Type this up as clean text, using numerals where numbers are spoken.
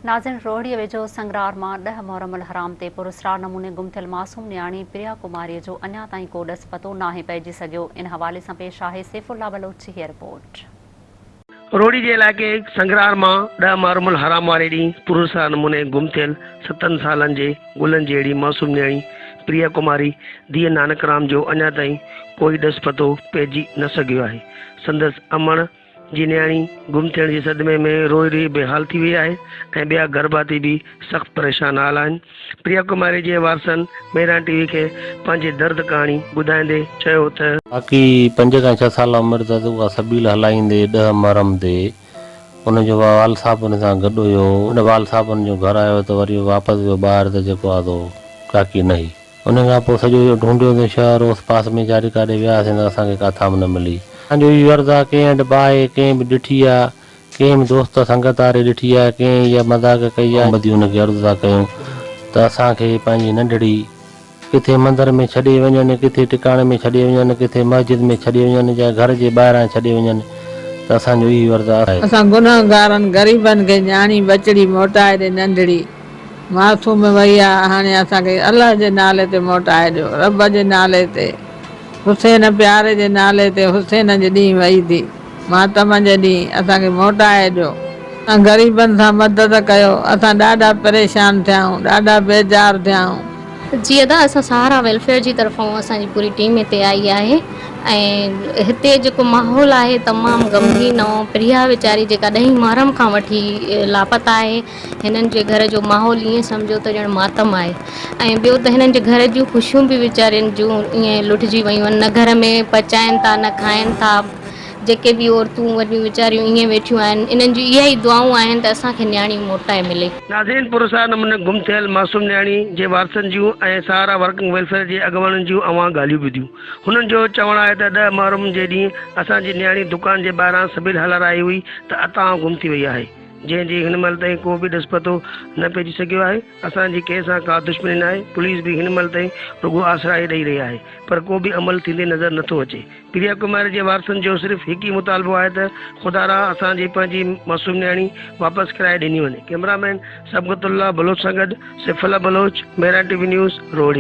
ناظرين روهڙي ويجهو سنگرار مان ڏهه محرم الحرام تي پراسرار نموني گم ٿيل معصوم نياڻي پريا ڪماري جو اڃا تائين ڪو ڏس پتو ناهي پئجي سگهيو ان حوالي سان پيش آهي سيف الله بلوچ جي هيء رپورٽ. روهڙي جي علائقي سنگرار مان ڏهه محرم الحرام واري ڏينهن پراسرار نموني گم ٿيل ستن سالن جي گلن جهڙي معصوم نياڻي پريا ڪماري ڌيء نانڪ رام جو اڃا تائين ڪوئي ڏس پتو پئجي نه سگهيو آهي سندس امڙ جي نياڻي گم ٿيڻ جي صدمي ۾ روئي روئي بيحال ٿي وئي آهي ۽ ٻيا گهرڀاتي به سخت پريشان حال آهن. پريا ڪماري جي وارثن مهراڻ ٽي وي کي پنهنجي درد ڪهاڻي ٻڌائيندي چيو ته. باقي پنج کان ڇهه سال عمر اٿس اها سبيل هلائيندي ڏهه محرم تي ان جو والد صاحب ان سان گڏ هيو ان والد صاحب ان جو گهر آيو ته وري واپس ويو ٻاهر ته جيڪو آ سو ڪاڪي نه هئي. ان کان پوء سڄو اهو ڍونڍيوسين شهر اوس پاس ۾ چاري ڪاڏي وياسين ته اسان کي ڪاٿان به نه ملي. اسان جو اهو عرض آ ڪنهن وٽ به آهي ڪنهن به ڏٺي آ ڪنهن به دوست سنگت واري ڏٺي آ ڪنهن اها مذاق ڪئي آ ٻڌي ان کي عرض ٿا ڪيون ته اسان کي پنهنجي ننڍڙي ڪٿي مندر ۾ ڇڏي وڃن ڪٿي ٽڪاڻي ۾ ڇڏي وڃن ڪٿي مسجد ۾ ڇڏي وڃن يا گهر جي ٻاهران ڇڏي وڃن ته اسان جو اهو عرض آهي. اسان گنهگارن غريبن کي نياڻي ٻچڙي موٽائي ڏي ننڍڙي. معصوم وئي آ هاڻي اسان کي الله جي نالي تي موٽائي ڏيو رب جي نالي تي حسين پياري جي نالي تي حسين جي ڏينهن وئي ٿي ماتم جي ڏينهن اسان کي موٽائي ڏيو اسان غريبن سان مدد ڪيو اسان ڏاڍا پريشان ٿيا آهيون ڏاڍا بيزار ٿيا آهيون. جي ادا اسان سهارا ويلفيئر جي طرفان اسان جي پوري ٽيم هتي آئي آهي ۽ هتي جيڪو ماحول آهي تمام غمگين ۽ پريا ويچاري جيڪا ڏهين محرم کان وٺي لاپتا آهي هنن جي گهر جو ماحول ائين سمجهو ته ڄڻ ماتم آهي ۽ ٻيو ته هنن جي گهر جون خوشيون به ويچارين جون ائين لٽجي ويون آهن نه گهر ۾ پچائن ٿا نه کائن ٿا جيڪي به عورتون وڏيون ويچاريون ائين ويٺيون آهن انهن جون اها ئي دعائون آهن ته اسان کي نياڻي موٽائي ملي. ناظرين پراسرار نموني گم ٿيل معصوم نياڻي جي وارثن جون ۽ سهارا ورڪنگ ويلفيئر جي اڳواڻن جون اوهان ڳالهيون ٻڌيون. هنن جو چوڻ آهي ته ڏهه محرم جي ڏينهن اسان جي نياڻي دڪان جي ٻاهران سبيل هلارائي هئي ته اتان گم ٿي وئي آهي. جنهن جي هن مهل تائين ڪو به ڏس پتو نه پئجي سگهيو آهي، اسان جي ڪنهن سان ڪا دشمني ناهي، پوليس به هن مهل تائين رڳو آسرا ئي ڏئي رهي آهي پر ڪو به عمل ٿيندي نظر نه ٿو اچي. پريا ڪماري جي وارثن جو صرف هڪ ئي مطالبو آهي ته خدارا اسان جي پنهنجي معصوم نياڻي واپس ڪرائي ڏني وڃي. ڪئميرا مين صبغت الله بلوچ سان گڏ Saif Ullah Baloch, Mehran T V news, Rohri.